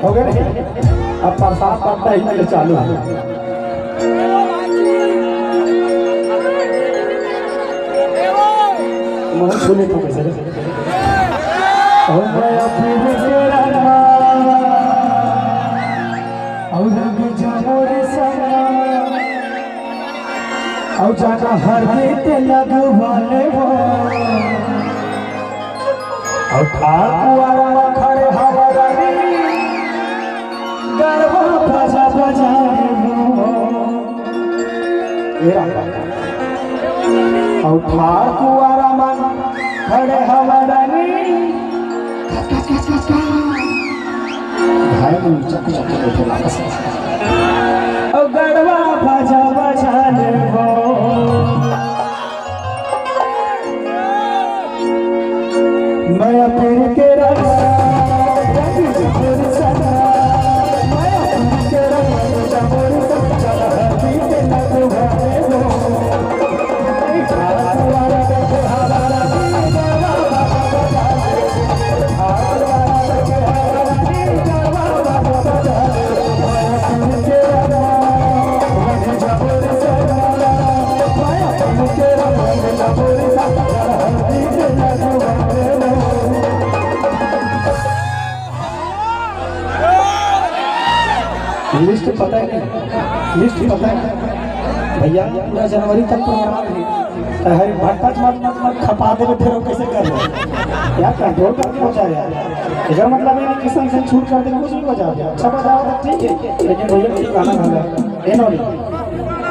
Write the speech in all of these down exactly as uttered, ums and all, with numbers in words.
हो गए नहीं? अब प्रसाद बंटना ही पहले चालू है। मुंह छू लेता हूँ कैसे? ओ मैं अपने तेरा नाम, और रंग जाओ रे सनम, और जाना हर दिन ते लगवा ले वो। अउ ठाकुर म खड़े हवा रानी, गड़वा बाजा बजा रे वो। ए राम। अउ ठाकुर म खड़े हवा रानी, कस, कस, कस, कस, कस। भाई मन चक, चक, चक, चक, चक। अउ गड़वा बाजा बजा ले वो। मैं फिर तेरा लिस्ट पता है, लिस्ट पता है भैया, पूरा जनवरी तक प्रोग्राम है। तो हर भट्टा मत, मत, मत खपा देबे, फिर हम कैसे कर रहे हैं? यार, कंट्रोल करके बजा यार। अगर मतलब है कि किसान से छूट कर दे, कुछ भी बजा दे, अच्छा बजाओ तो ठीक है, लेकिन भैया, ठीक गाना गा दे। ए नौरी,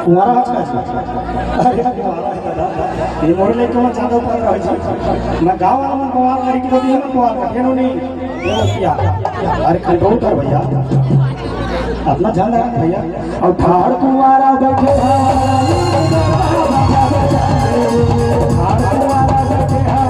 तुम्हारा हाथ का? अरे, तुम्हारा हाथ का। ये मोरे ले तो ज्यादा ऊपर रह जा। मैं गाँव वाला मन बवाल करी कि बोलती है ना, बवाल कर, ये नौरी। अरे कंट्रोल कर भैया, अपना ध्यान रख भैया। और ठाड़ कुंवारा बैठे हैं, ठाड़ कुंवारा बैठे हैं,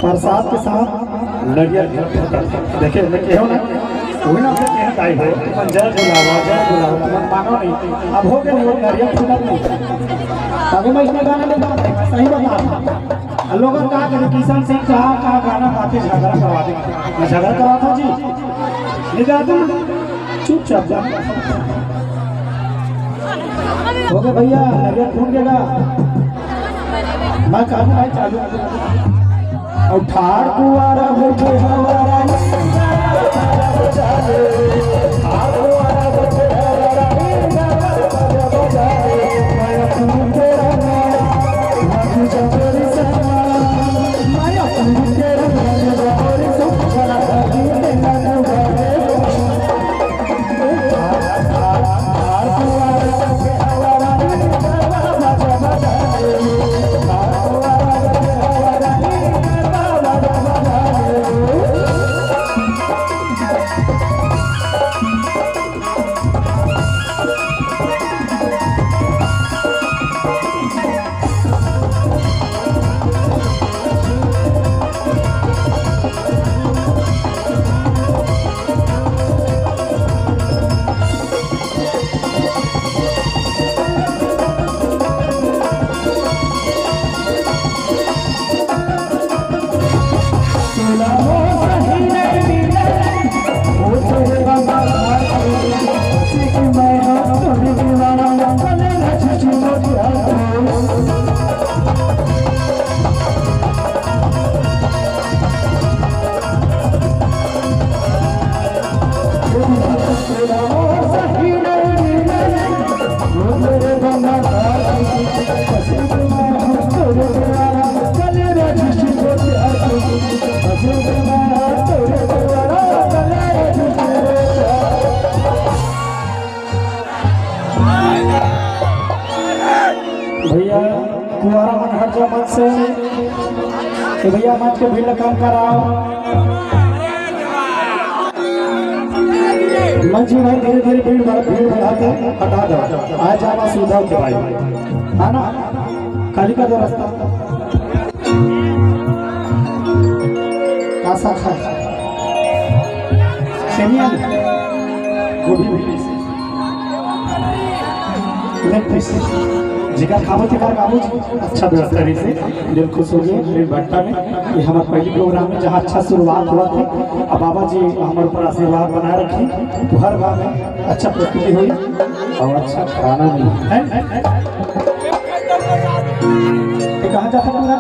प्रसाद के साथ नरियर। देखे, मैं कहो ना, वही ना, मैं कहे ताई हो, तुमन जय बुलावा, जय बुलावा, तुमन मानो नहीं। अब हो गए, वो नरियर फूटत नहीं। अभी मैं इसमें गाना नहीं गाता, सही बता रहा हूँ। लोग का करे, किशन सिंह कहा, कहा गाना गाते झगड़ा करवा दे। मैं झगड़ा करवाता जी, नहीं गाता ना, चुपचाप जा। हो गया भैया, नरियर फूट गया। मैं काबू भाई चालू। और ठाड़ कुआरा बैठे हमारा तो भैया, मंच के भीड़ ला कम कराओ। मंच में भाई धीरे धीरे भीड़ बढ़, भीड़ बढ़ाते हटा दो। आ जावा सुविधा के भाई, है ना? खाली कर दो रास्ता। का साग खाए? सेमिया? गोभी भी। लेग पीस। जेकर खाबो तेकर खाबो। अच्छा व्यवस्था रहिसे, दिल खुश हो गए। फिर भट्टा में ये हमार पहली प्रोग्राम है, जहाँ अच्छा शुरुआत हुआ थी। अब बाबा जी हमारे ऊपर आशीर्वाद बनाए रखी, तो हर बार में अच्छा प्रस्तुति हुई और अच्छा खाना भी है। ये कहाँ जाता पूरा?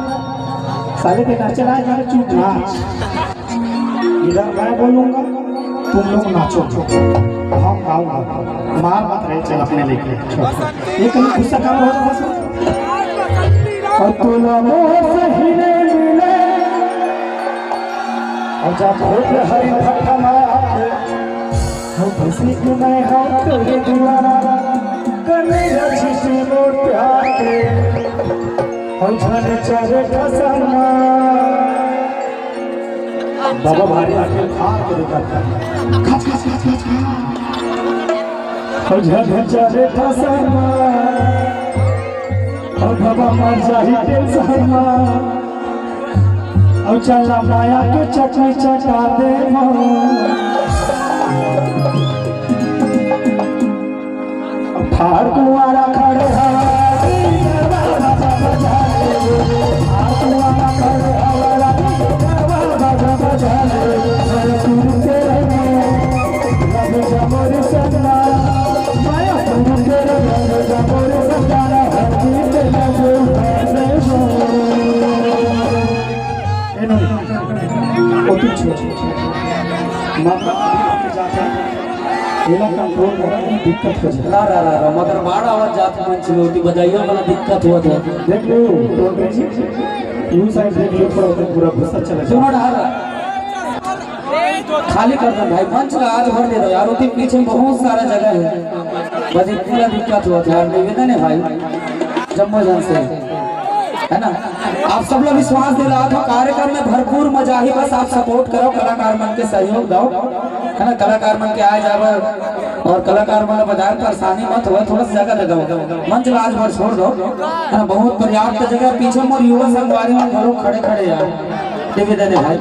साले के नाचे लाए, चुप नाच। इधर मैं बोलूंगा, तुम लोग नाचो, हम गाऊंगा। मार मत रहे, चल अपने लेके। ये कहीं गुस्सा काम हो जाता सर। और तोला मोर सही नहीं मिले, और जा खोट हरी भट्टा माया के, हम खुशी के मैं हम तेरे दुआरा, कन्हैया जी से मोर प्यार के, हम झन चले खसमा। बाबा भारी आके खार के देखत हे। खच, खच, खच, खच, खच। अउ झन झन चले ठसरमा। अउ बाबा मर जाही टेंशन मा। अउ चला माया के चटनी चटा दे। ठाड़ कुंवारा खड़े हवा, ठाड़ कुंवारा खड़े हवा, एला कंट्रोल करे में दिक्कत हो जाए। रा, रा, रा, रा, मगर बाढ़ आवत जात मंच में होती, बजाइया वाला दिक्कत हुआ था। देख लो, टोटरी जी, यू साइड देख लो, थोड़ा उधर पूरा गुस्सा चला जाए। सुनो डहर, खाली कर दो भाई, मंच ला आज भर दे दो यार, उतनी पीछे में बहुत सारा जगह है, बस इतनी ला दिक्कत हुआ था यार, निवेदन है भाई, जम्मो जन से। है ना? आप सब लोग विश्वास दिलाओ तो कार्यक्रम में भरपूर मजा ही, बस आप सपोर्ट करो, कलाकार मन के सहयोग दो, है ना? कलाकार मन के आए जावे और कलाकार मन बजाए, परेशानी मत हो, थोड़ा सा जगह दे दो, मंच ला आज भर छोड़ दो, है ना? बहुत पर्याप्त जगह पीछे मोर युवा संगवारी मन घलो खड़े खड़े यार, देवे दे दे भाई।